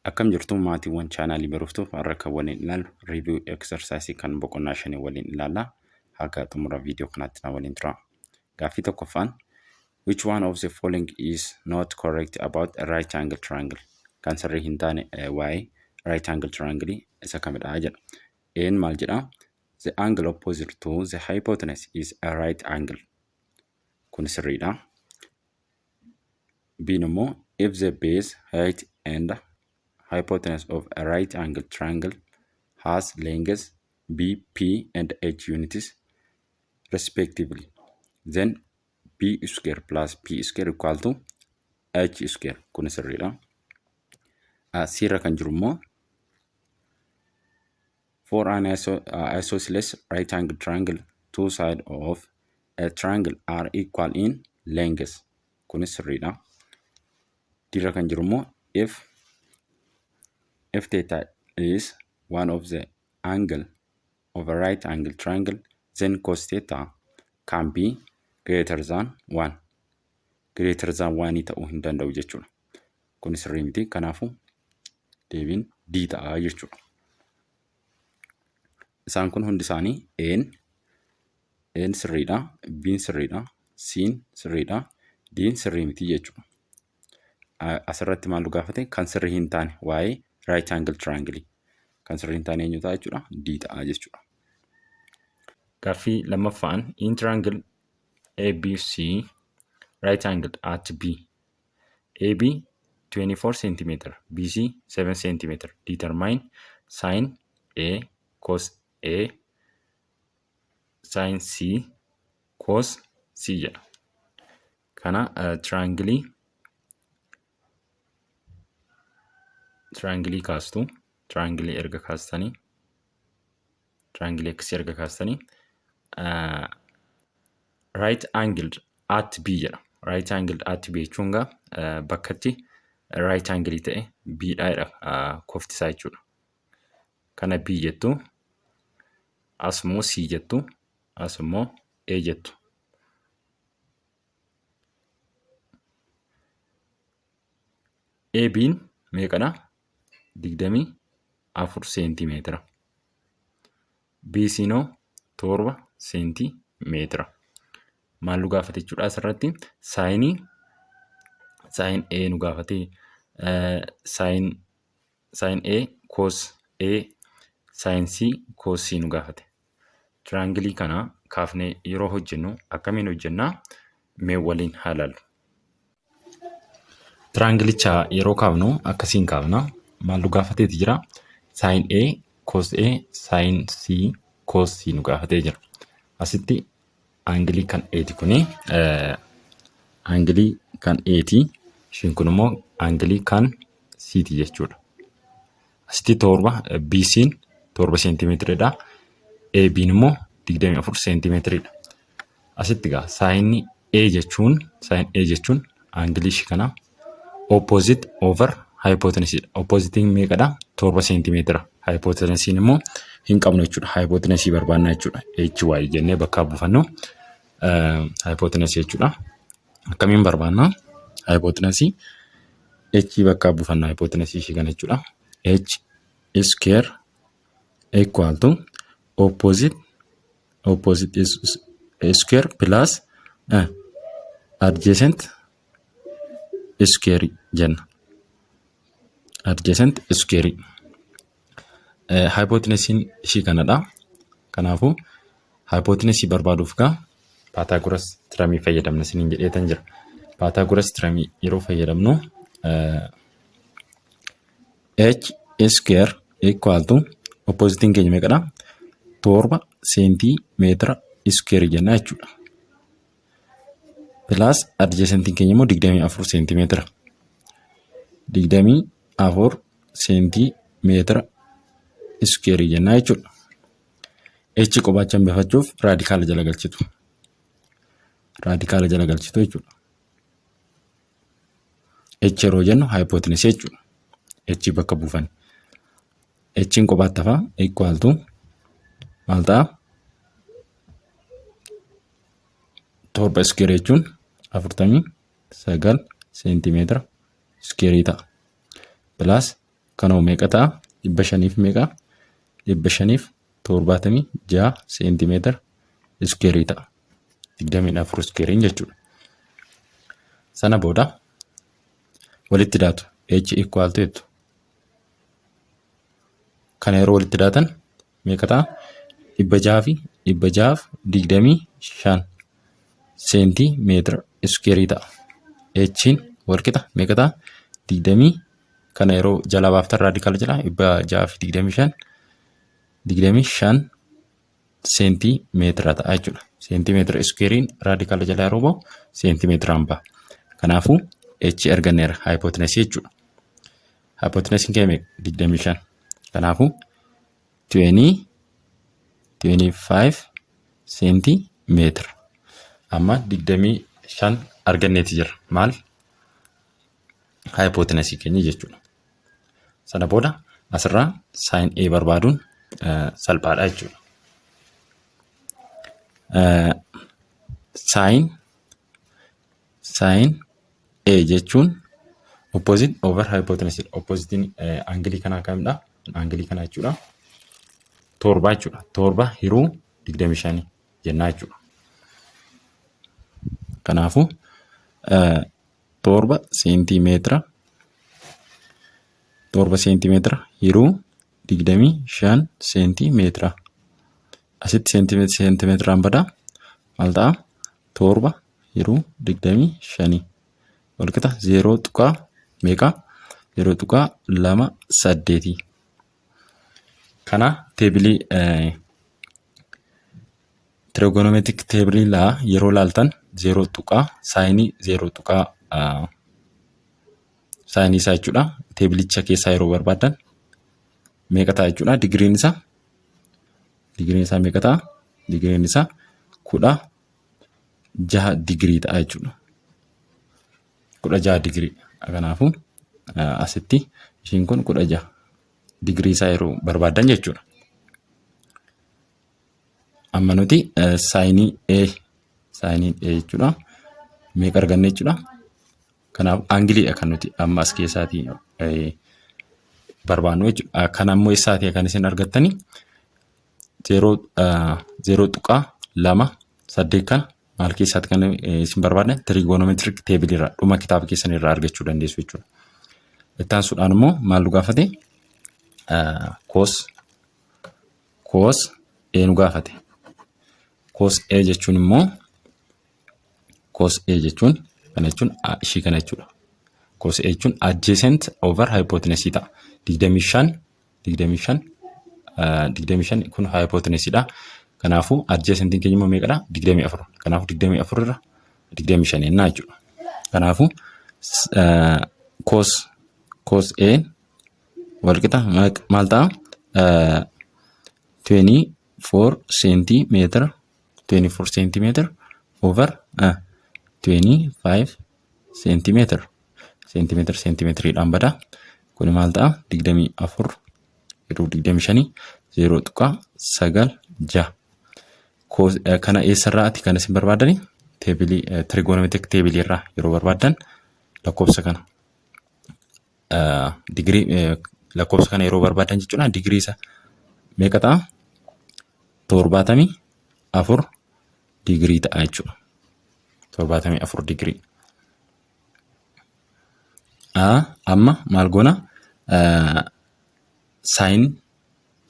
Akkam jirtu maatiiwwan chaanaalii Baruftuuf har'a kan waliin ilaallu review exercise kan boqonnaa shanii waliin ilaalla. Haga xumura viidiyoo kanaatti na waliin tura. Gaaffii tokkoffaan, which one of the following is not correct about a right angle triangle? Kan sirrii hin taane waa'ee right angle triangle isa kamidha jedha. Een maal jedha? The angle opposite to the hypotenuse is a right angle. Kun sirriidha. B'n immoo, if the base height and hypotenuse of a right angle triangle has lengths B, P and H units respectively, then B square plus P square equal to H square. Kun sirriidha. C irra kan jiru immoo, for an isosceles right angle triangle, two sides of a triangle are equal in length. Kunis sirriidha. D irra kan jiru immoo, if theta is one of the angle of a right angle triangle, then cos theta can be greater than 1. Greater than 1 ta'uu hin danda'u jechuudha. Kun sirrii miti. Kanaafuu deebiin D ta'a jechuudha. Isaan kun hundi isaanii A'n sirriidha, B'n sirriidha, C'n sirriidha, D'n sirrii miti jechuudha. Asirratti maal nu gaafate? Kan sirrii hin taane waa'ee right angle triangle. Kan sirrii hin taane eenyu ta'a jechuudha? D ta'a jechuudha. Gaaffii lammaffaan, in triangle ABC right angle at B. AB 24 cm, BC 7 cm. Determine sin A, cos A, sin C, cos C jedha. Kana triangle kaastu. Triangle erga kaastanii, triangle akkasii erga kaastanii, right angled at B jedha. Right angled at B jechuun gaa bakkatti right angle ta'e B dha jedha, kofti isaa jechuudha. Kana B jettu, as immoo C jettu, as immoo A jettu. AB'n meeqadha? 24 seentimeetira. BC'n hoo 7 seentimeetira. Maal nu gaafate jechuudha asirratti? Saayinii saayin A nu gaafate, saayin A cos A, saayin C cos C nu gaafate. Tiraangilii kana kaafnee yeroo hojjennu akkamiin hojjennaa? Mee waliin haa ilaallu. Tiraangilicha yeroo kaafnu akkasiin kaafna. Maal nu gaafateeti jira? Saayin A cos A, saayin C cos C nu gaafatee jira. Asitti aangilii kan A'ti kuni, aangilii kan A'ti. Ishiin kun immoo aangilii kan C'ti jechuudha. Asitti 7, BC'n 7 seentimeetiridha. AB'n immoo 24 seentimeetiridha. Asitti egaa saayinni A jechuun, saayin A jechuun aangilii ishii kana opposite over hypotenuse dha. Oppositiin meeqadha? 7 seentimeetira. Hypotenusiin immoo hin qabnu jechuudha. Hypotenusii barbaanna jechuudha. HY jennee bakka buufannu hypotenusii jechuudha. Akkamiin barbaanna? Hypotenusii H bakka buufanna, hypotenusii ishii kana jechuudha. H square equal to opposite is square plus adjacent square jenna. Adjacent square. Hypotenusiin ishii kanadha. Kanaafuu hypotenusii barbaaduuf gaa Pythagoras theorem fayyadamna isiniin jedheetan jira. Pythagoras theorem yeroo fayyadamnu h square equal to oppositiin keenya meeqadha? 7 seentimeetira square jenna jechuudha. Plus adjacentiin keenya immoo 24 seentimeetira. 24 seentimeetira square jenna jechuudha. H qophaatti hambifachuuf raadikaala jala galchitu. Raadikaala jala galchitu jechuudha. H yeroo jennu hypotenuse jechuudha. H bakka buufan. H'n qophaatti hafa, equal to maal ta'a? 7 square jechuun 49 seentimeetira square ta'a. Plus Kanoo meeqa ta'a? 500f meeqa? 576 seentimeetira square ta'a. 24 squareiin jechuudha. Sana booda walitti daatu, h equal to jettu. Kana yeroo walitti daatan meeqa ta'a? 600 fi 625 seentimeetira square ta'a. H'n walqixa meeqa ta'a? Digdamii kana yeroo jalaa baaftan radical jala 625 25 seentimeetira ta'a jechuudha. Seentimeetira squareiin radical jala yeroo bahu seentimeetiraan baha. Kanaafuu h arganneera, hypotenuse jechuudha. Hypotenuseiin keenya meeqa? 25. Kanaafuu 25 seentimeetira. Amma 25 arganneeti jira. Maal? Hypotenuse keenya jechuudha. Sana booda asirraa sine A barbaaduun salphaadha jechuudha. Sine A jechuun opposite over hypotenuse. Oppositeiin angle kanaa kamidha? Angle kanaa jechuudha. 7 jechuudha. 7 hiruu 25 jennaa jechuudha. Kanaafuu 7 seentimeetira hiruu 25 seentimeetira. Asitti seentimeetiraan badaa, maal ta'a? 7 hiruu 25 walqixa zeeroo tuqaa meeqa? 0.28. Kana table trigonometric table laa yeroo laaltan zeeroo tuqaa sine zeeroo tuqaa sine isaa jechuudha. Tableicha keessaa yeroo barbaaddan meeqa ta'a jechuudha. Digiriin isaa meeqa ta'a? Digiriin isaa 16 digirii ta'a jechuudha. 16 digirii. Kanaafuu asitti ishiin kun 16 digirii isaa yeroo barbaaddan jechuudha. Amma nuti sine A jechuudha. Meeqa arganne jechuudha? Kanaaf angleiidha kan nuti amma as keessaatii barbaannu jechuudha. Kan ammoo eessaatii kan isin argattanii? 0.28 kana maal keessaatti kan isin barbaadan? Trigonometric table irraa, dhuma kitaaba keessan irraa argachuu dandeessu jechuudha. Itti aansuudhaan immoo maal nu gaafate? Cos A nu gaafate. Cos A jechuun immoo, cos A jechuun kana jechuun ishii kana jechuudha. Cos A jechuun adjacent over hypotenuse ta'a. 25 25 25 kun hypotenuse dha. Kanaafuu adjacentiin keenya immoo meeqadha? 24. Kanaafuu 24 irra 25 jennaa jechuudha. Kanaafuu cos A walqixa maal ta'a? 24 seentimeetira, 24 seentimeetira over 25 seentimeetira. Seentimeetira seentimeetiriidhaan bada. Kuni maal ta'a? 24 yeroo 25 0.96. Kana eessarraati kan isin barbaadani? Table trigonometric table irraa yeroo barbaaddan lakkoofsa kana digirii lakkoofsa kana yeroo barbaadan jechuudha. Digirii isa meeqa ta'a? 74 digirii ta'a jechuudha. 74 digirii. Amma maal goona? Sine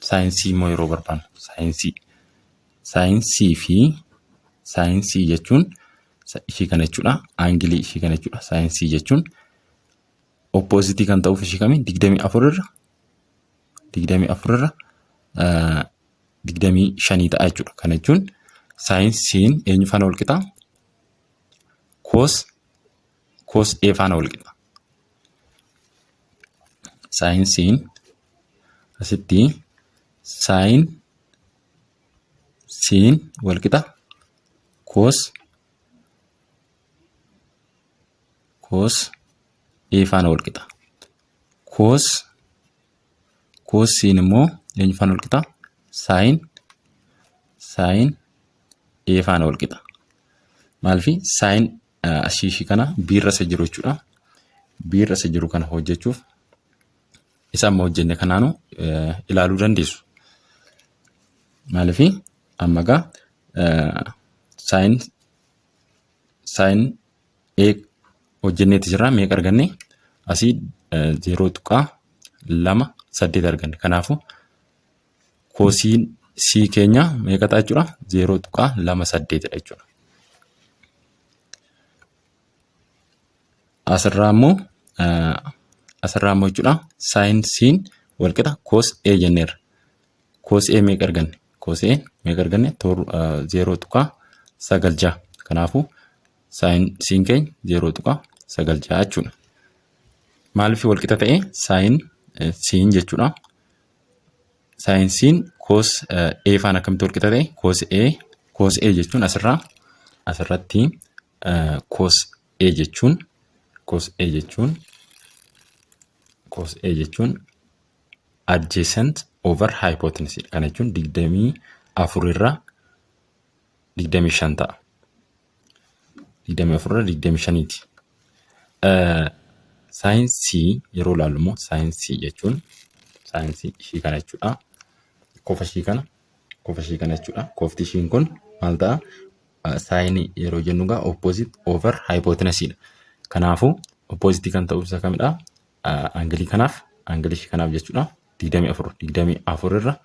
C immoo yeroo barbaannu, sine C. Sine C fi sine C jechuun ishii kana jechuudha. Angle ishii kana jechuudha. Sine C jechuun opposite kan ta'uuf ishii kami? 24 irra 24 irra 25 ta'a jechuudha. Kana jechuun sine C'n eenyu faana wal qixa? Cos A faana wal qixa. Sine C'n asitti sine C'n wal qixa cos A faana wal qixa. Cos C'n immoo eenyu faana wal qixa? Sine A faana wal qixa. Maaliif? Sine ashii ishii kana biirra isa jiru jechuudha. Biirra isa jiru kana hojjechuuf Isa amma hojjenne kanaanuu ilaaluu dandeessu. Maaliif amma egaa sine A hojjenneeti jirra. Meeqa arganne? Asii 0.28 arganne. Kanaafuu cosine C keenya meeqa ta'a jechuudha? 0.28dha jechuudha. Asirraa immoo jechuudha, sine C'n walqixa cos A jenneerra. Cos A meeqa arganne? Cos A meeqa arganne? 0.96. Kanaafuu sine C'n keenya 0.96 jechuudha. Maaliif walqixa ta'e? Sine C'n jechuudha. Sine C'n cos A faana akkamitti walqixa ta'e? Cos A jechuun asirratti cos A jechuun adjacent over hypotenuse. Kana jechuun 24 irra 25 ta'a. 24 irra 25ti. Sine C yeroo ilaallu immoo, sine C jechuun sine C ishii kana jechuudha. Kofa ishii kana jechuudha. Kofti ishiin kun maal ta'a? Sine yeroo jennu egaa opposite over hypotenuse dha. Kanaafuu opposite kan ta'u isa kamidha? Angle kanaaf, angle ishii kanaaf jechuudha. 24, 24 irra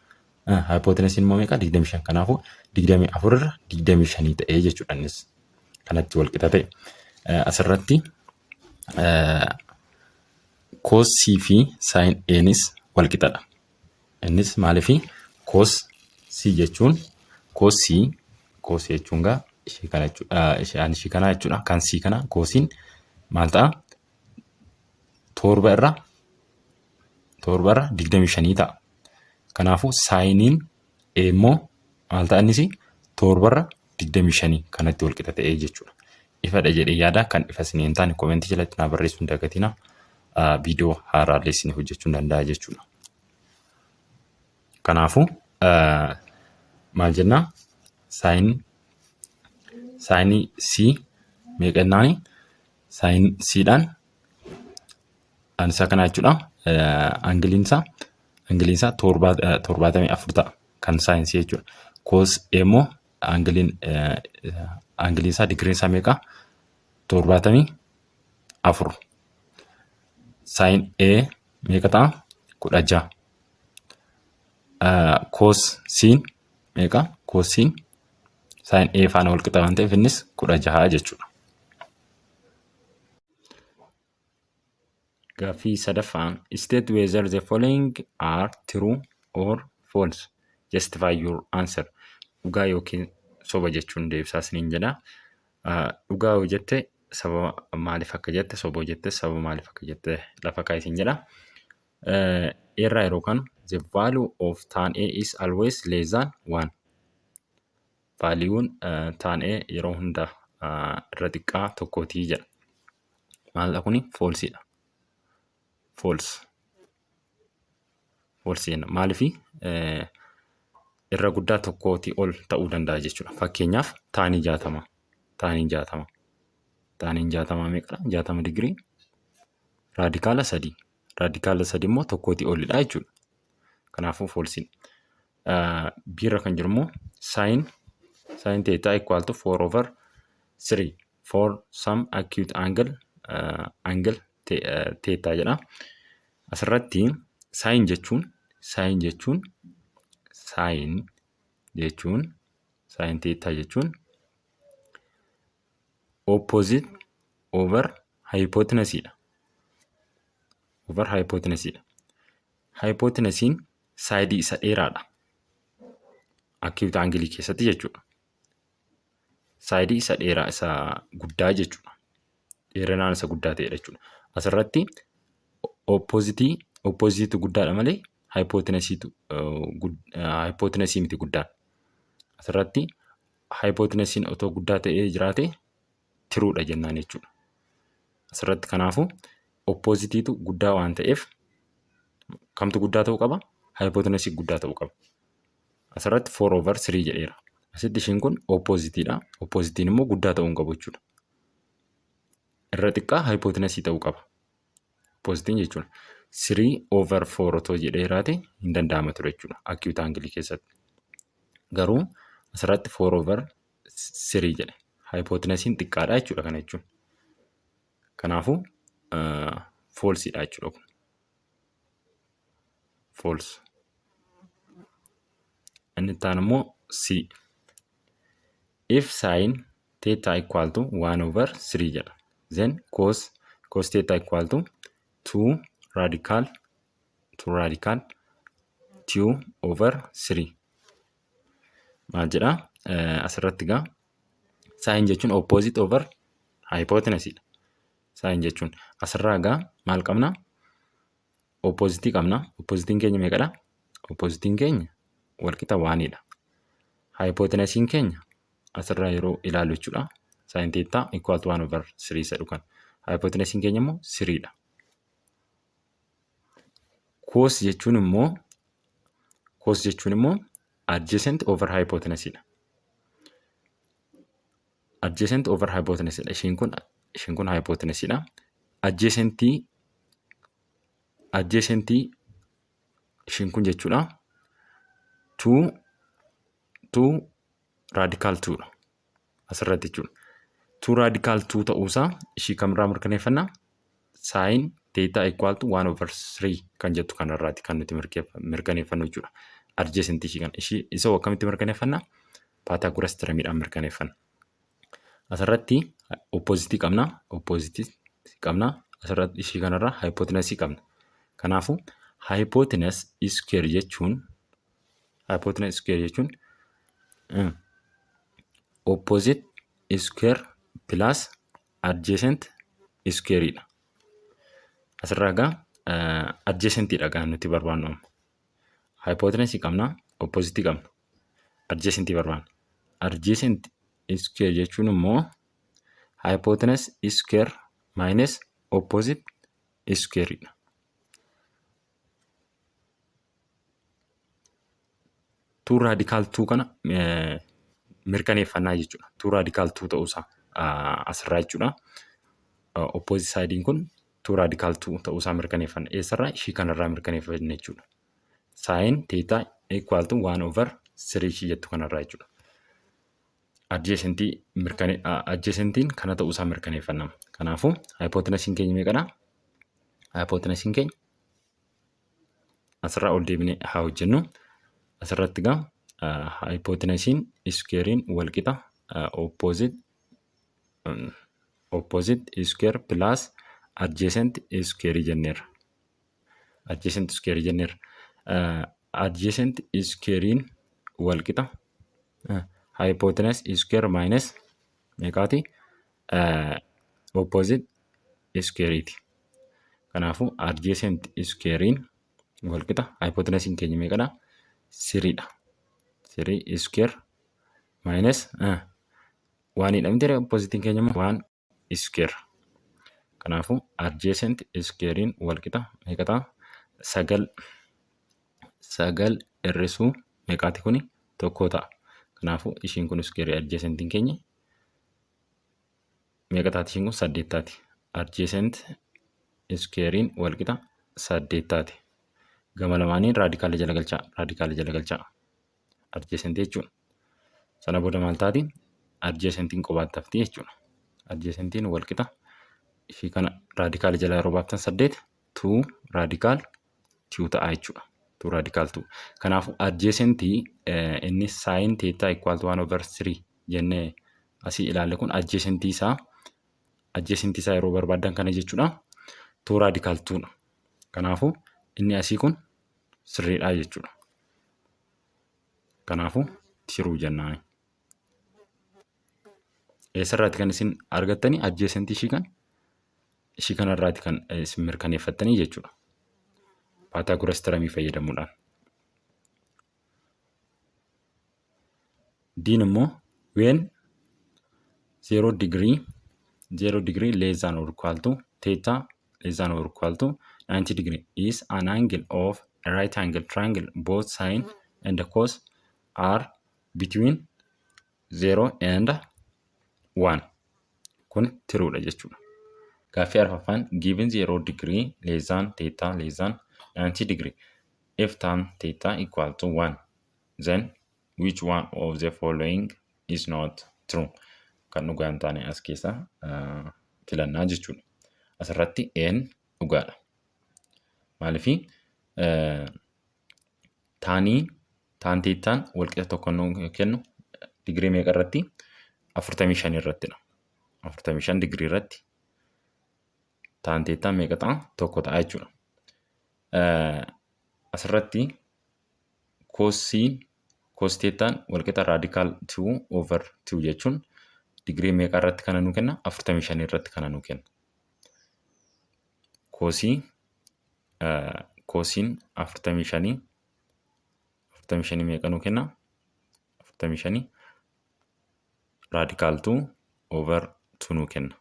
hypotenuse immoo meeqa? 25. Kanaafuu 24 irra 25 ta'ee jechuudha innis. Kanatti wal qixa ta'e. Asirratti cos C fi sine A'nis wal qixadha. Innis maaliifi? Cos C jechuun, cos C jechuun gaa ishii kana jechuudha. Ishii kana jechuudha. Kan C kana cosine maal ta'a? 7 irra 25 ta'a. Kanaafuu sineiin A immoo maal ta'a innis? 7 irra 25 kanatti wal qixa ta'ee jechuudha. Ifadha jedhee yaada. Kan ifa isin hin taane comment jalatti naa barreessuu hin dagatinaa. Viidiyoo haaraallee isin hojjechuu hin danda'a jechuudha. Kanaafuu maal jennaa? Sine C meeqa jennaani? Sine C'dhaan isa kana jechuudha. Angleiin isaa 74 ta'a kan sine C jechuudha. Cos A immoo angleiin isaa, digiriin isaa meeqa? 74. Sine A meeqa ta'a? 16. Cos C'n meeqa? Cos C'n sine A faana wal qixa waan ta'eef innis 16 jechuudha. Gaaffii sadaffaan: State whether the following are true or false. Justify your answer. Dhugaa yookiin soba jechuun deebisaa isiniin jedha. Dhugaa yoo jette sababa maaliif akka jette, soba yoo jette sababa maaliif akka jette lafa kaa'i isin jedha. Irraa yeroo kanu, the value of tan A is always less than 1. Valueun tan A yeroo hunda irra xiqqaa tokkootii jedha. Maalidha kuni? Falseidha. False. False jenna. Maaliifi? Irra guddaa tokkootii ol ta'uu danda'a jechuudha. Fakkeenyaaf tan 60. Tan 60. Taniin 60 meeqadha? 60 digirii radical sadii. Radical sadii immoo tokkootii olidha jechuudha. Kanaafuu falseidha. Biirra kan jiru immoo sine theta equal to 4 over 3 for some acute angle theta jedha. Asirratti sine jechuun sine theta jechuun opposite over hypotenuse dha. Over hypotenuse dha. Hypotenusiin side isa dheeraadha. Acute angle keessatti jechuudha. Side isa dheeraa, isa guddaa jechuudha. Dheerinaan isa guddaa ta'edha jechuudha. Asirratti oppositeiitu guddaadha malee hypotenuse miti guddaan. Asirratti hypotenusiin otoo guddaa ta'ee jiraate truedha jennaan jechuudha. Asirratti kanaafuu oppositeiitu guddaa waan ta'eef kamtu guddaa ta'uu qaba? Hypotenuse guddaa ta'uu qaba. Asirratti 4 over 3 jedheera. Asitti ishiin kun oppositeiidha. Oppositeiin immoo guddaa ta'uu hin qabu jechuudha. Irra xiqqaa hypotenuse ta'uu qaba. Oppositeiin jechuudha. 3 over 4 otoo jedhee jiraate hin danda'ama ture jechuudha acute angle keessatti. Garuu asirratti 4 over 3 jedhe. Hypotenasiin xiqqaadha jechuudha kana jechuun. Kanaafuu falseidha jechuudha kun. False. Inni itti aanu immoo C. If sin theta equal to 1 over 3 jedha. Then cos theta equal to 2 radical 2 radical 2 over 3. Maal jedha? Asirratti egaa sin jechuun opposite over hypotenuse dha. Sin jechuun asirraa egaa maal qabna? Opposite qabna. Oppositiin keenya meeqadha? Oppositiin keenya walqixa waanidha. Hypotenusiin keenya asirraa yeroo ilaallu jechuudha. Sin theta equal to 1 over 3 jedhu kan. Hypotenusiin keenya immoo 3 dha. Cos jechuun immoo adjacent over hypotenuse dha. Adjacent over hypotenuse dha. Ishiin kun hypotenuse dha. Adjacentii ishiin kun jechuudha. 2 2 radical 2 dha. Asirratti jechuudha. 2 radical 2 ta'uusaa ishii kamirraa mirkaneeffannaa? Sin theta equal to 1 over 3 kan jettu kanarraati kan nuti mirkaneeffannu jechuudha. Adjacentii ishii kana. Ishii isa akkamitti mirkaneeffannaa? Pythagoras theoremiidhaan mirkaneeffanna. Asirratti oppositii qabna. Oppositii qabna. Asirratti ishii kanarraa hypotenusii qabna. Kanaafuu hypotenuse square jechuun opposite square plus adjacent square dha. Asirraa egaa adjacentiidha kan nuti barbaannu amma. Hypotenusii qabna, oppositii qabna. Adjacentii barbaanna. Adjacent square jechuun immoo hypotenuse square minus opposite square dha. Two radical two kana mirkaneeffannaa jechuudha. Two radical two ta'uusaa asirraa jechuudha. Opposite sidein kun two radical two ta'uusaa mirkaneeffanna. Eessarraa? Ishii kanarraa mirkaneeffanna jechuudha. Sin theta equal to 1 over 3 ishii jettu kanarraa jechuudha. Adjacentiin kana ta'uusaa mirkaneeffanna. Kanaafuu hypotenusiin keenya meeqadha? Hypotenusiin keenya asirraa ol deebinee haa hojjennu. Asirratti egaa hypotenusiin squarein walqixa opposite square plus adjacent square jenneerra. Adjacent square jenneerra. Adjacent squarein walqixa hypotenuse square minus meeqaati? Opposite squareeti. Kanaafuu adjacent squarein walqixa hypotenusiin keenya meeqadha? Threedha. Three square minus oneidha miti oppositiin keenya immoo one square. Kanaafuu adjacent squarein walqixa meeqa ta'a? Sagal, sagal hir'isuu meeqaati kuni? Tokko ta'a. Kanaafuu ishiin kun square adjacentiin keenya meeqa taati ishiin kun? Saddeet taati. Adjacent squarein walqixa saddeet taati. Gama lamaaniin radicala jala galchaa. Radicala jala galchaa. Adjacent jechuudha. Sana booda maal taati? Adjacentiin qobaatti hafti jechuudha. Adjacentiin walqixa ishii kana radicala jala yeroo baaftan saddeet, two radical two ta'a jechuudha. Two radical two. Kanaafuu adjacentii inni sin theta equal to 1 over 3 jennee asii ilaalle kun adjacentii isaa yeroo barbaaddan kana jechuudha. Two radical two dha. Kanaafuu inni asii kun sirriidha jechuudha. Kanaafuu true jennaan. Eessarraati kan isin argattanii adjacentii ishii kan ishii kanarraati kan isin mirkaneeffattanii jechuudha. Pythagoras theoremii fayyadamuudhaan. Diin immoo when 0 degree 0 degree less than or equal to theta less than or equal to 90 degree is an angle of a right angle triangle, both sine and cos are between 0 and 1. Kun truedha jechuudha. Gaaffii arfaffaan, given 0 degree less than theta less than 90 degree, if tan theta equal to 1, then which one of the following is not true? Kan dhugaa hin taane as keessa filannaa jechuudha. Asirratti n dhugaadha. Maaliif? Taanii taan teettaan walqixa tokko nu kennu digirii meeqa irratti? 45 irrattidha. 45 digirii irratti taan teettaan meeqa ta'a? Tokko ta'a jechuudha. Asirratti koosiin koos teettaan walqixa raadikaal 2 over 2 jechuun digirii meeqa irratti kana nu kenna? 45 irratti kana nu kenna. Koosii koosiin 45 45 meeqa nu kenna? 45 raadikaal 2 over 2 nu kenna.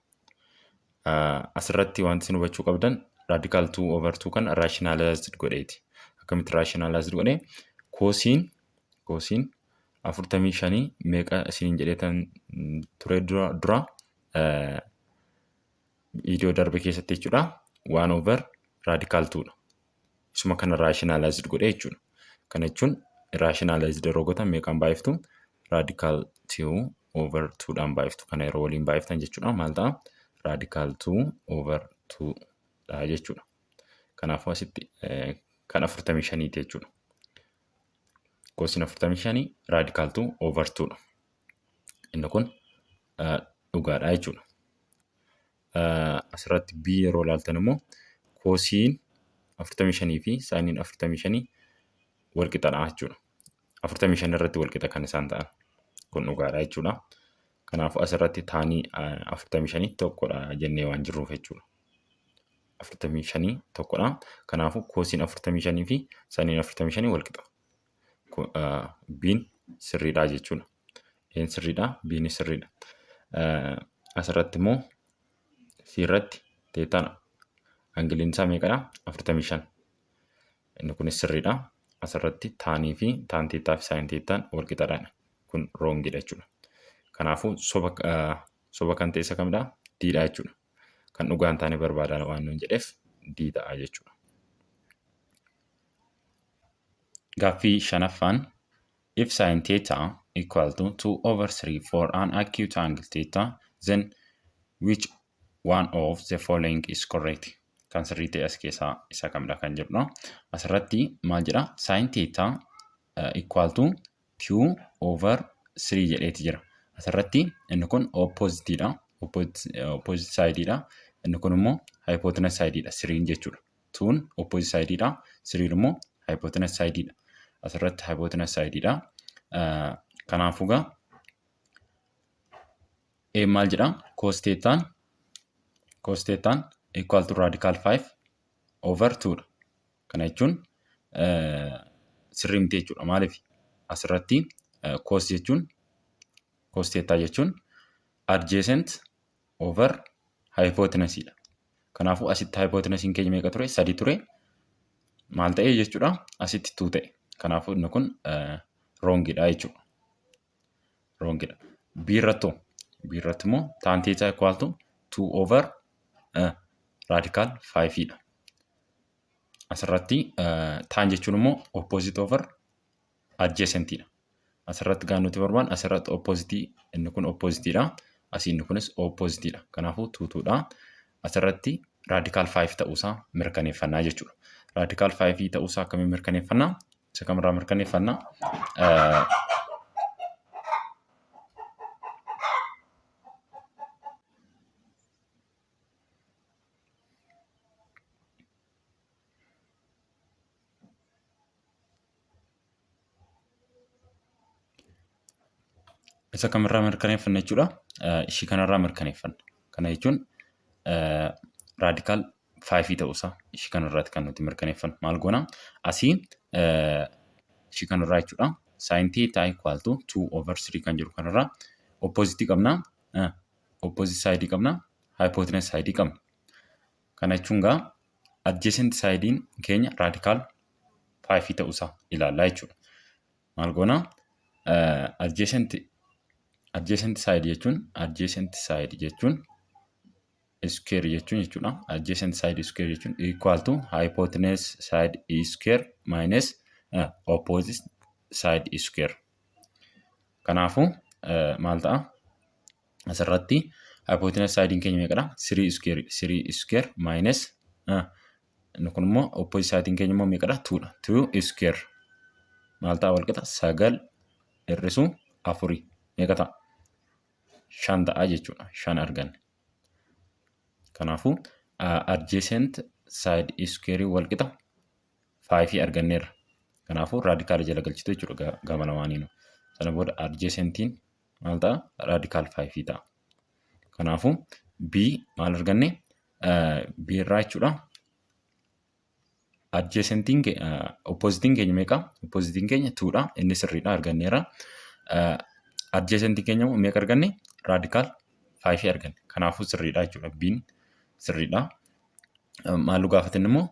Asirratti wanti isin hubachuu qabdan, raadikaal 2 over 2 kana rationalized godheeti. Akkamitti rationalized godhee? Koosiin 45 meeqa isiniin jedheetan ture dura viidiyoo darbe keessatti jechuudha. 1 over radical 2 dha. Isuma kana rationalized godhee jechuudha. Kana jechuun rationalized yeroo gootan meeqaan baay'iftu? Radical 2 over 2 dhaan baay'iftu. Kana yeroo waliin baay'iftan jechuudha. Maal ta'a? Radical 2 over 2 dha jechuudha. Kanaafuu asitti kan 45 jechuudha. Koosiin 45 radical 2 over 2 dha. Inni kun dhugaadha jechuudha. Asirratti B yeroo ilaaltan immoo koosiin 45 fi saayiniin 45 wal qixadha jechuudha. 45 irratti wal qixa kan isaan ta'an. Kun dhugaadha jechuudha. Kanaafuu asirratti taanii 45 tokkodha jennee waan jirruuf jechuudha. 45 tokkodha. Kanaafuu koosiin 45 fi saayiniin 45 wal qixa. B'n sirriidha jechuudha. A'n sirriidha, B'n sirriidha. Asirratti immoo C irratti teetaan angiliin isaa meeqadha? 45. Inni kunis sirriidha. Asirratti taanii fi taan teettaa fi saayin teettaan wal qixadha. Kun roongidha jechuudha. Kanaafuu soba kan ta'e isa kamidha? D dha jechuudha. Kan dhugaa hin taane barbaadaa waan nuun jedheef D ta'a jechuudha. Gaaffii shanaffaan, if sin theta equal to 2 over 3 for an acute angle theta, then which one of the following is correct? Kan sirrii ta'e as keessaa isa kamidha kan jedhudha. Asirratti maal jedha? Sin theta equal to 2 over 3 jedheeti jira. Asirratti inni kun opposite dha. Opposite side dha. Inni kun immoo hypotenuse side dha. Siriin jechuudha. Tuun opposite side dha. Siriin immoo hypotenuse side dha. Asirratti hypotenuse side dha. Kanaafuu gaa A maal jedha? Cos thetaan equal to radical 5 over 2 dha. Kana jechuun sirrii miti jechuudha. Maaliif? Asirratti cos jechuun, cos theta jechuun adjacent over hypotenuse dha. Kanaafuu asitti hypotenuse keenya meeqa ture? Sadi ture. Maal ta'e jechuudha? Asitti 2 ta'e. Kanaafuu inni kun wrongidha jechuudha. Wrongidha. B irratti hoo? B irratti immoo tan theta equal to 2 over radical 5 dha. Asirratti tan jechuun immoo opposite over adjacent dha. Asirratti gaan nuti barbaannu asirratti opposite, inni kun opposite dha. Asii inni kunis opposite dha. Kanaafuu 2 2 dha. Asirratti radical 5 ta'uusaa mirkaneeffannaa jechuudha. Radical 5 ta'uusaa akkamiin mirkaneeffannaa? Isa kamirraa mirkaneeffannaa? Isa kamirraa mirkaneeffanna jechuudha? Ishii kanarraa mirkaneeffanna. Kana jechuun radical 5 ta'uusaa ishii kanarraati kan nuti mirkaneeffannu. Maal goona? Asii ishii kanarraa jechuudha. Sin theta equal to 2 over 3 kan jiru kanarraa opposite qabna. Opposite side qabna. Hypotenuse side qabna. Kana jechuun gaa adjacent sidein keenya radical 5 ta'uusaa ilaallaa jechuudha. Maal goona? Adjacent side jechuun square jechuun jechuudha. Adjacent side square jechuun equal to hypotenuse side square minus opposite side square. Kanaafuu maal ta'a? Asirratti hypotenuse sidein keenya meeqadha? 3 square, 3 square minus inni kun immoo opposite sidein keenya immoo meeqadha? 2 dha. 2 square maal ta'a walqixa? 9 hir'isuu 4 meeqa ta'a? 5 ta'a jechuudha. 5 arganne. Kanaafuu adjacent side square walqixa 5 arganneerra. Kanaafuu radical jala galchitu jechuudha gama lamaaniinuu. Sana booda adjacentiin maal ta'a? Radical 5 ta'a. Kanaafuu B maal arganne? B irraa jechuudha. Adjacentiin oppositiin keenya meeqa? Oppositiin keenya 2 dha. Inni sirriidha, arganneerra. Adjacentiin keenya immoo meeqa arganne? Radical 5 arganne. Kanaafuu sirriidha jechuudha. B'n sirriidha. Maal nu gaafatin immoo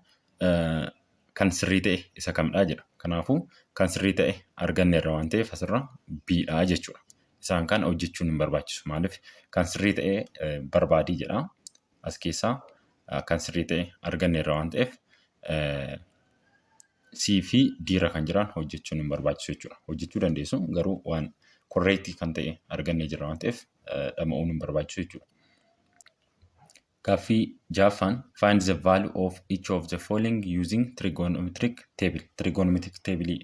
kan sirrii ta'e isa kamidha jedha. Kanaafuu kan sirrii ta'e arganneerra waan ta'eef asirra B dha jechuudha. Isaan kan hojjechuun hin barbaachisu. Maaliif kan sirrii ta'e barbaadii jedha. As keessaa kan sirrii ta'e arganneerra waan ta'eef C fi D irra kan jiran hojjechuun hin barbaachisu jechuudha. Hojjechuu dandeessu, garuu waan correct kan ta'e argannee jirra waan ta'eef dhama'uun hin barbaachisu jechuudha. Gaaffii ja'affaan, find the value of each of the following using trigonometric table. Trigonometric table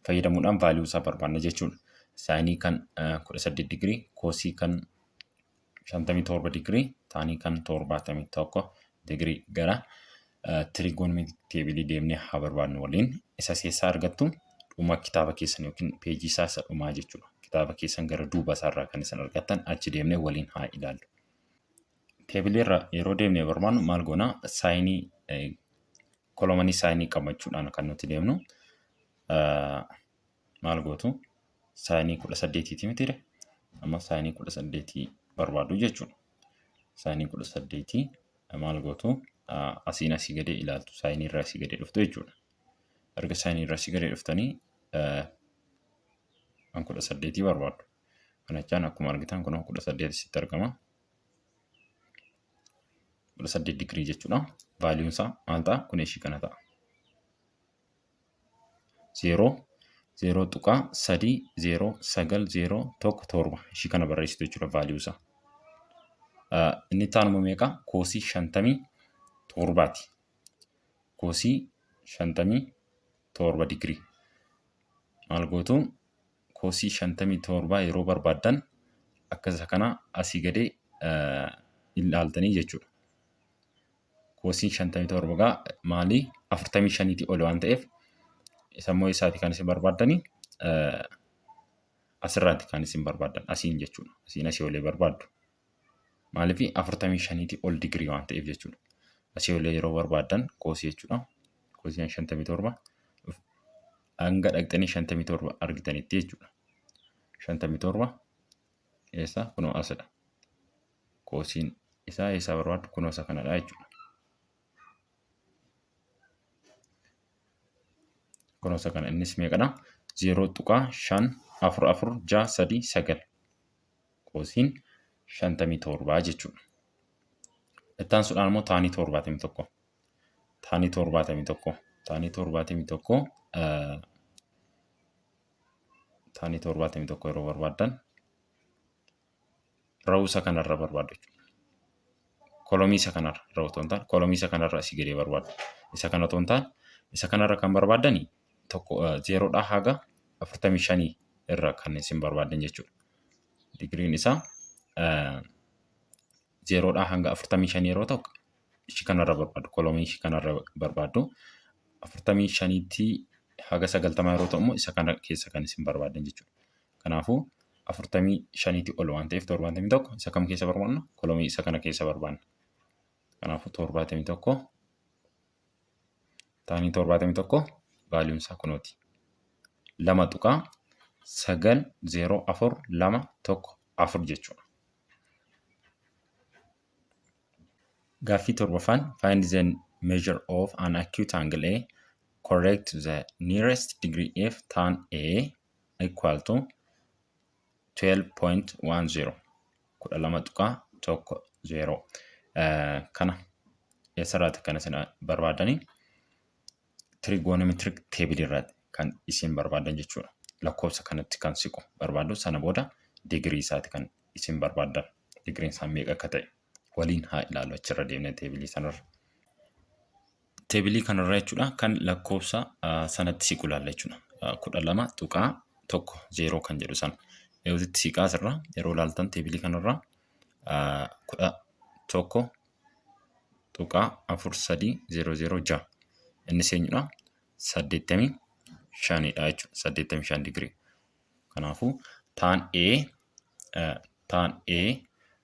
fayyadamuudhaan value isaa barbaanna jechuudha. Saayinii kan 18 digirii, koosii kan 57 digirii, taanii kan 71 digirii gara trigonometric table deemnee haa barbaadnu waliin. Isa keessaa argattu dhuma kitaaba keessan yookiin peejii isaa isa dhumaa jechuudha. Kitaaba keessan gara duuba isaarraa kan isin argattan achi deemnee waliin haa ilaallu. Teebilii irra yeroo deemnee barbaannu maal goonaa? Saayinii, kolomanii saayinii qabachuudhaan kan nuti deemnu. Maal gootu? Saayinii 18ti mitiire? Amma saayinii 18 barbaadu jechuudha. Saayinii 18 maal gootu? Asiin asii gadee ilaaltu, saayinii irraa asii gadee dhuftu jechuudha. Erga saayinii irraa asii gadee dhuftanii kan 18 barbaadu. Kana jechaan akkuma argitan kun 18 sitti argama. 18 digirii jechuudha. Vaaliyuun isaa maal ta'a? Kun ishii kana ta'a. 0 0.309017 ishii kana barreessitu jechuudha value isaa. Inni itti aanu meeqa? Koosii 57ti. Koosii 57 digirii. Maal gootu? Koosii 57 yeroo barbaaddan akka isa kana asii gadee ilaaltanii jechuudha. Koosiin 57 gaa maali? 45tii ol waan ta'eef isa immoo isaati kan isin barbaaddanii? Asirraati kan isin barbaaddan asiin jechuudha. Asiin asii olee barbaaddu. Maaliif 45tii ol digirii waan ta'eef jechuudha. Asii olee yeroo barbaaddan koosii jechuudha. Koosiin 57 hanga dhaqxanii 57 argitanitti jechuudha. 57 eessa? Kunoo asidha. Koosiin isaa eessaa barbaaddu? Kunoo isa kanadha jechuudha. Kunoo isa kana, innis meeqadha? 0.544639, koosiin 57 jechuudha. Itti aansuudhaan immoo taanii 71. Taanii 71. Taanii 71, taanii 71 yeroo barbaaddan rawuu isa kanarra barbaaddu jechuudha. Kolomii isa kanarra rawuu otoo hin taane kolomii isa kanarra asii gadee barbaaddu. Isa kana otoo hin taane isa kanarra kan barbaaddani tokko zeeroodhaa haga 45 irra kan isin barbaaddan jechuudha. Digiriin isaa zeeroodhaa hanga 45 yeroo ta'u ishii kanarra barbaaddu, kolomii ishii kanarra barbaaddu. 45tti haga 90 yeroo ta'u immoo isa kana keessa kan isin barbaaddan jechuudha. Kanaafuu 45tti ol waan ta'eef 71 isa kam keessa barbaanna? Kolomii isa kana keessa barbaanna. Kanaafuu 71, taanii 71 vaaliyuun isaa kunooti. 2.904214 jechuudha. Gaaffii torbaffaan, find the measure of an acute angle A, correct the nearest degree if tan A equal to 12.10, 12.10. Kana eessarraati kan isin barbaadanii? Trigonometric table irraati kan isin barbaadan jechuudha. Lakkoofsa kanatti kan siqu barbaadu, sana booda digirii isaati kan isin barbaadan. Digiriin isaa meeqa akka ta'e waliin haa ilaallu achirra deemnee tableii sanarra. Tableii kanarra jechuudha kan lakkoofsa sanatti siqu ilaalla jechuudha. 12.10 kan jedhu sana. Yerootti siqaa asirra yeroo ilaaltan tableii kanarra 11.43006. Innis eenyudha? 85dha jechuudha. 85 digirii. Kanaafuu tan A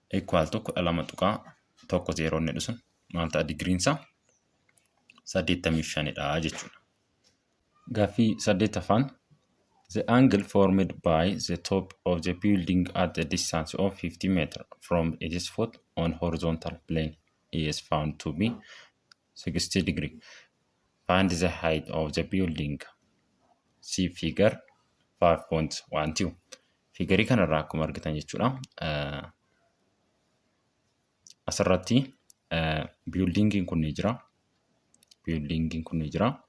equal to 12.10 inni sun maal ta'a? Digiriin isaa 85dha jechuudha. Gaaffii saddeettaffaan: The angle formed by the top of the building at a distance of 50 meter from its foot on horizontal plane is found to be 60 degree. Find the height of the building. See figure 5.12. Figureii kanarraa akkuma argitan jechuudha. Asirratti buildingiin kun ni jira. Buildingiin kun ni jira.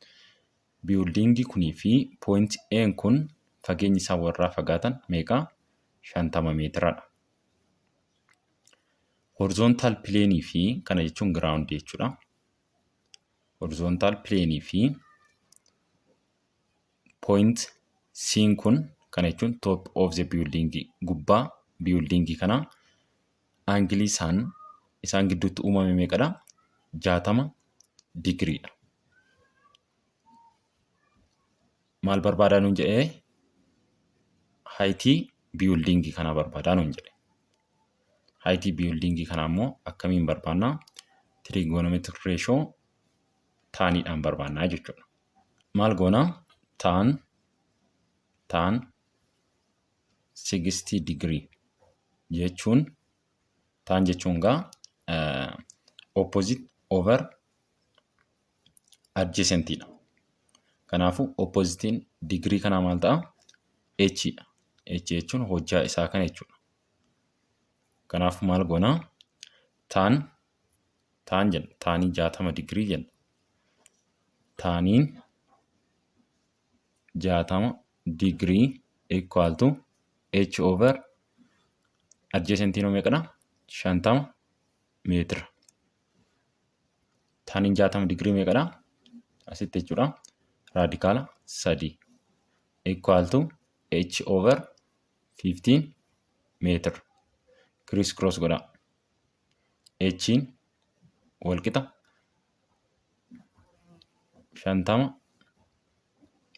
Buildingii kunii fi point A kun fageenyi isaan walirraa fagaatan meeqa? 50 meetiradha. Horizontal planeii fi, kana jechuun groundii jechuudha. Horizontal planeii fi point C'n kun, kana jechuun top of the building, gubbaa buildingii kanaa, angleii isaan gidduutti uumame meeqadha? 60 digiriidha. Maal barbaadaa nuun jedhee? Heightii buildingii kanaa barbaadaa nuun jedhe. Heightii buildingii kanaa immoo akkamiin barbaannaa? Trigonometric ratio taniidhaan barbaannaa jechuudha. Maal goonaa? Tan 60 degree jechuun, tan jechuun gaa opposite over adjacentidha. Kanaafuu oppositeiin digirii kanaa maal ta'a? H dha. H jechuun hojjaa isaa kana jechuudha. Kanaafuu maal goonaa? Tan jenna. Tanii 60 digirii jenna. Taniin 60 digirii equal to H over adjacentiin meeqadha? 50 meetira. Taniin 60 digirii meeqadha? Asitti jechuudha. Radical 3 equal to H over 15 meetira. Criss cross godhaa. H'n walqixa 50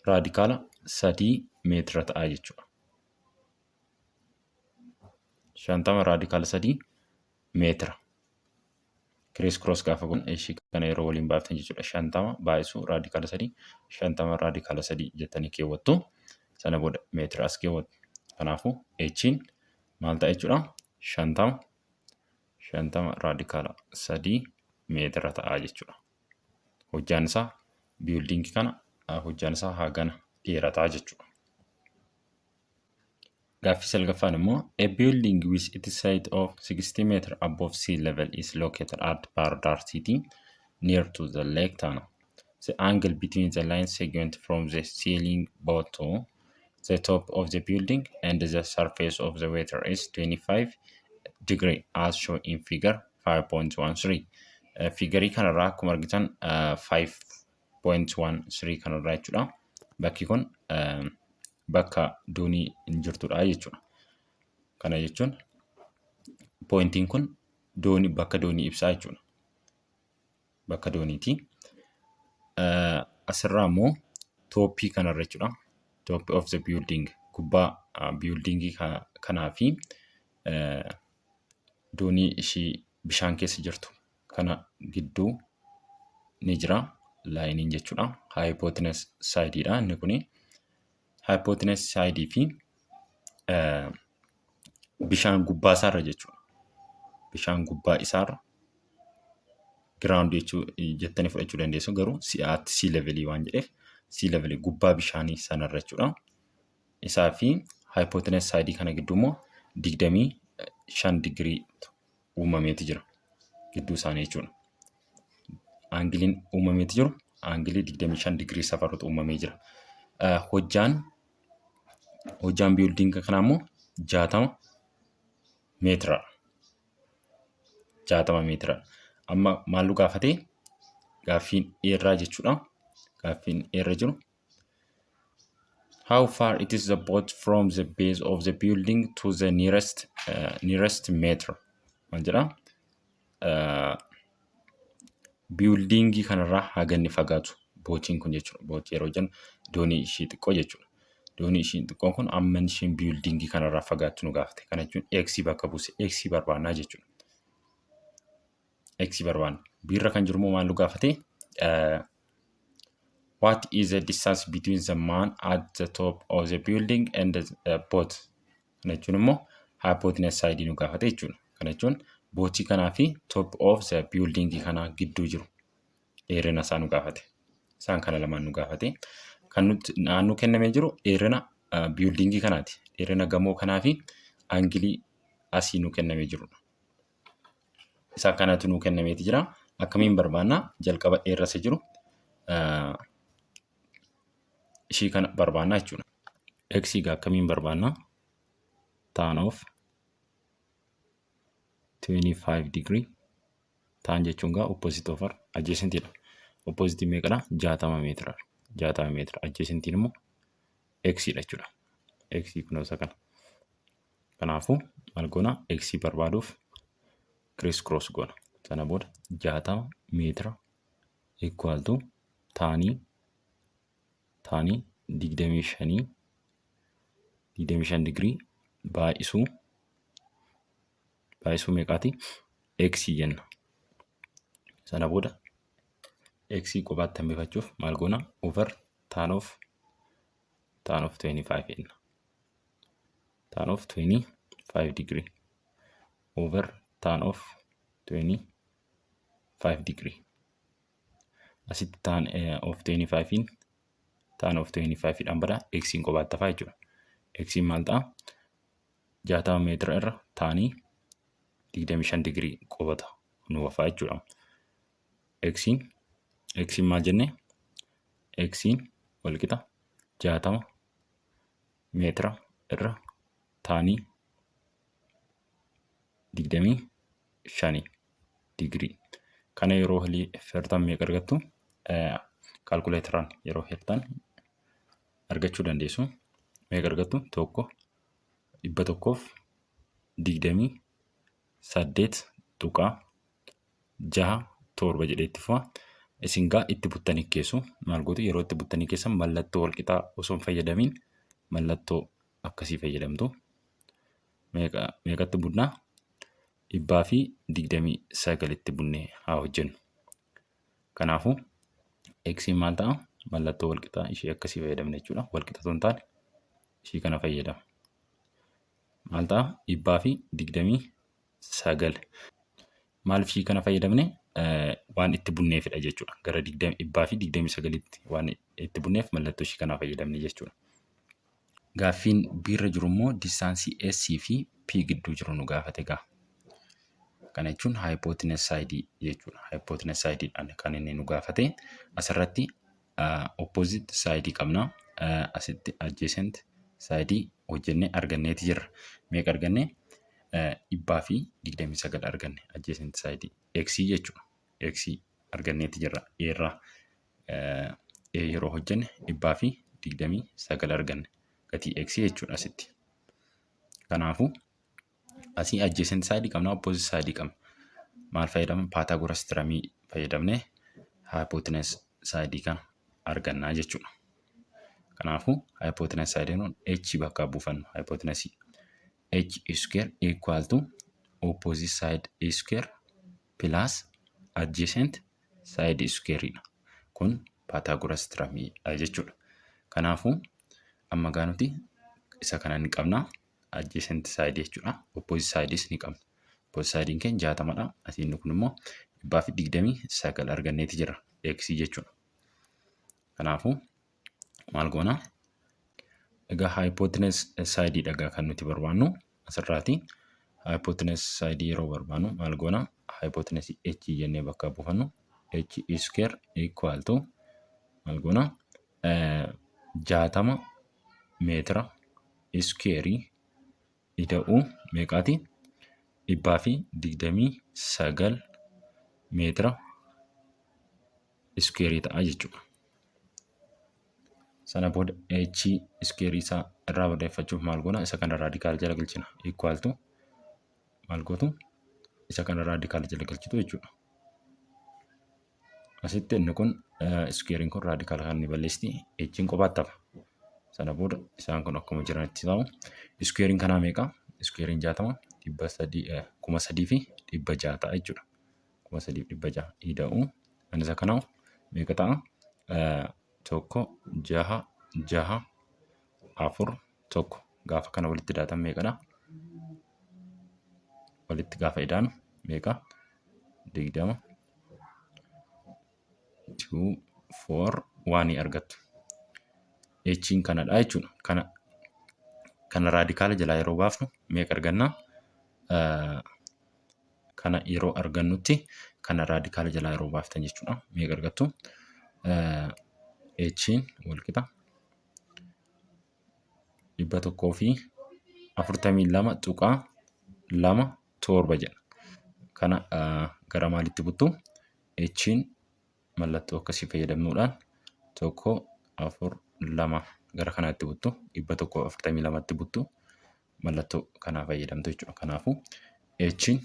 radical 3 meetira ta'a jechuudha. 50 radical 3 meetira. Criss cross gaafa kun ishii kana yeroo waliin baaftan jechuudha. 50 baay'isuu radical 3, 50 radical 3 jettanii keewwattu. Sana booda meetira as keewwattu. Kanaafuu H'n maal ta'a jechuudha? 50 radical 3 meetira ta'a jechuudha. Hojjaan isaa buildingii kana hojjaan isaa hagana dheerataa jechuudha. Gaaffii salgaffaan immoo: A building with its height of 60 meter above sea level is located at Bahir Dar city near to the Lake Tana. The angle between the line segment from the sailing boat to the top of the building and the surface of the water is 25 degree as shown in figure 5.13. Figureii kanarraa akkuma argitan, 5.13 kanarraa jechuudha. Bakki kun bakka doonii hin jirtudha jechuudha. Kana jechuun pointiin kun doonii, bakka doonii ibsaa jechuudha. Bakka dooniiti. Asirraa immoo topii kanarra jechuudha. Top of the building, gubbaa buildingii kanaa fi doonii ishii bishaan keessa jirtu kana gidduu ni jira lineiin jechuudha. Hypotenuse sideiidha inni kuni. Hypotenuse sideii fi bishaan gubbaa isaarra jechuudha. Bishaan gubbaa isaarra, ground jechuu jettanii fudhachuu dandeessu, garuu si'aatti sea levelii waan jedheef sea levelii gubbaa bishaanii sanarra jechuudha. Isaa fi hypotenuse sideii kana gidduu immoo 25 digirii uumameeti jira. Gidduu isaanii jechuudha. Aangiliin uumameeti jiru aangilii 25 digirii safarutu uumamee jira. Hojjaan buildinga kanaa immoo 60 meetira. 60 meetira. Amma maal nu gaafatee? Gaaffiin eerraa jechuudha. Gaaffiin eerra jiru. How far it is the boat from the base of the building to the nearest meter? Maal jedhaa? Buildingii kanarraa haga inni fagaatu boatiin kun jechuudha. Boatii yeroo jennu doonii ishii xiqqoo jechuudha. Doonii ishii xiqqoon kun amma isheen buildingii kanarraa fagaattu nu gaafate. Kana jechuun x bakka buuse, x barbaannaa jechuudha. X barbaanna. Biirra kan jiru immoo maal nu gaafate? What is the distance between the man at the top of the building and the boat? Kana jechuun immoo hypotenuse side nu gaafate jechuudha. Kana jechuun boatii kanaa fi top of the building kanaa gidduu jiru dheerina isaa nu gaafate. Isaan kana lamaan nu gaafate. Kan nuti naannoo kennamee jiru dheerina buildingii kanaati. Dheerina gamoo kanaa fi aangilii asii nu kennamee jirudha. Isa kanatu nu kennameeti jira. Akkamiin barbaannaa? Jalqaba dheerasa jiru ishii kana barbaannaa jechuudha. X egaa akkamiin barbaannaa? Tan of 25 degree. Tan jechuun gaa opposite over adjacentidha. Opposite meeqadha? 60 meetira. 60 meetira. Adjacentiin immoo x dha jechuudha. X kunoo isa kana. Kanaafuu maal goona? X barbaaduuf criss cross goona. Sana booda 60 meetira equal to tanii 25, 25 digirii baay'isuu meeqaati? X jenna. Sana booda x kophaatti hambifachuuf maal goona? Over tan of 25 jenna. Tan of 25 degree over tan of 25 degree. Asitti tan of 25 tan of 25 dhaan bada, x kophaatti hafaa jechuudha. X maal ta'a? 60 meetira irra tanii 25 digirii qubata nu hafaa jechuudha. X maal jenne? X walqixa 60 meetira irra tanii 25 digirii. Kana yeroo hirtan meeqa argattu? Kaalkuleeteraan yeroo hirtan argachuu dandeessu. Meeqa argattu? Tokko 128.67 jedhee itti fufa. Isin gaa itti buttanii keessu maal gootu? Yeroo itti buttanii keessan mallattoo walqixaa osoo hin fayyadamiin mallattoo akkasii fayyadamtu. Meeqatti bunnaa? 129tti bunnee haa hojjennu. Kanaafuu x maal ta'a? Mallattoo walqixaa ishee akkasii fayyadamna jechuudha. Walqixa osoo hin taane ishii kana fayyadama. Maal ta'a? 129. Maaliif ishii kana fayyadamne? Waan itti bunneefidha jechuudha. Gara 129tti waan itti bunneef mallattoo ishii kanaa fayyadamne jechuudha. Gaaffiin biirra jiru immoo distanceii S fi P gidduu jiru nu gaafate gaa. Kana jechuun hypotenuse side jechuudha. Hypotenuse sideedhaan kan inni nu gaafate. Asirratti opposite side qabna. Asitti adjacent side hojjennee arganneeti jirra. Meeqa arganne? 129 arganne adjacent side. X jechuudha. X arganneeti jirra. Irraa yeroo hojjenne 129 arganne. Gatii X jechuudha asitti. Kanaafuu asii adjacent side qabna, opposite side qabna. Maal fayyadamna? Pythagoras theoremii fayyadamnee hypotenuse side kana argannaa jechuudha. Kanaafuu hypotenuse side h bakka buufannu hypotenuse h square equal to opposite side square plus adjacent side square dha. Kun Pythagoras theorem jechuudha. Kanaafuu amma gaa nuti isa kana ni qabna. Adjacent side jechuudha. Opposite sides ni qabna. Opposite side keenya 60dha. Asiin kun immoo 129 arganneeti jira. X jechuudha. Kanaafuu maal goona? Egaa hypotenuse side dha kan nuti barbaannu asirraati. Hypotenuse side yeroo barbaannu maal goona? Hypotenuse h jennee bakka buufannu, h square equal to maal goona? 60 meetira square ida'uu meeqaati? 129 meetira square ta'a jechuudha. Sana booda h square isaa irraa barreeffachuuf maal goona? Isa kana radical jala galchina. Equal to maal gootu? Isa kana radical jala galchitu jechuudha. Asitti inni kun squarein kun radical kan inni balleessiti, h'n kophaatti hafa. Sana booda isaan kun akkuma jiranitti ta'u. Squarein kanaa meeqa? Squarein 60 300, 3600 ta'a jechuudha. 3600 ida'uu kan isa kanaa meeqa ta'a? 1 6 6 4 1. Gaafa kana walitti daatan meeqadha? Walitti gaafa idaanu meeqa? 20 2 4 1 argattu. H'n kanadha jechuudha. Kana radical jalaa yeroo baafnu meeqa arganna? Kana yeroo argannutti, kana radical jalaa yeroo baaftan jechuudha. Meeqa argattu? H'n walqixa 142.27 jedha. Kana gara maalitti buttu? H'n mallattoo akkasii fayyadamuudhaan 1 4 2 gara kanaatti buttu, 142tti buttu, mallattoo kanaa fayyadamtu jechuudha. Kanaafuu H'n,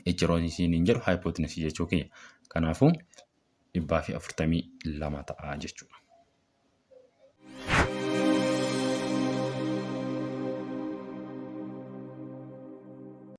H yeroo isiin jedhu hypotenuse jechuu kiyya. Kanaafuu 142 ta'a jechuudha.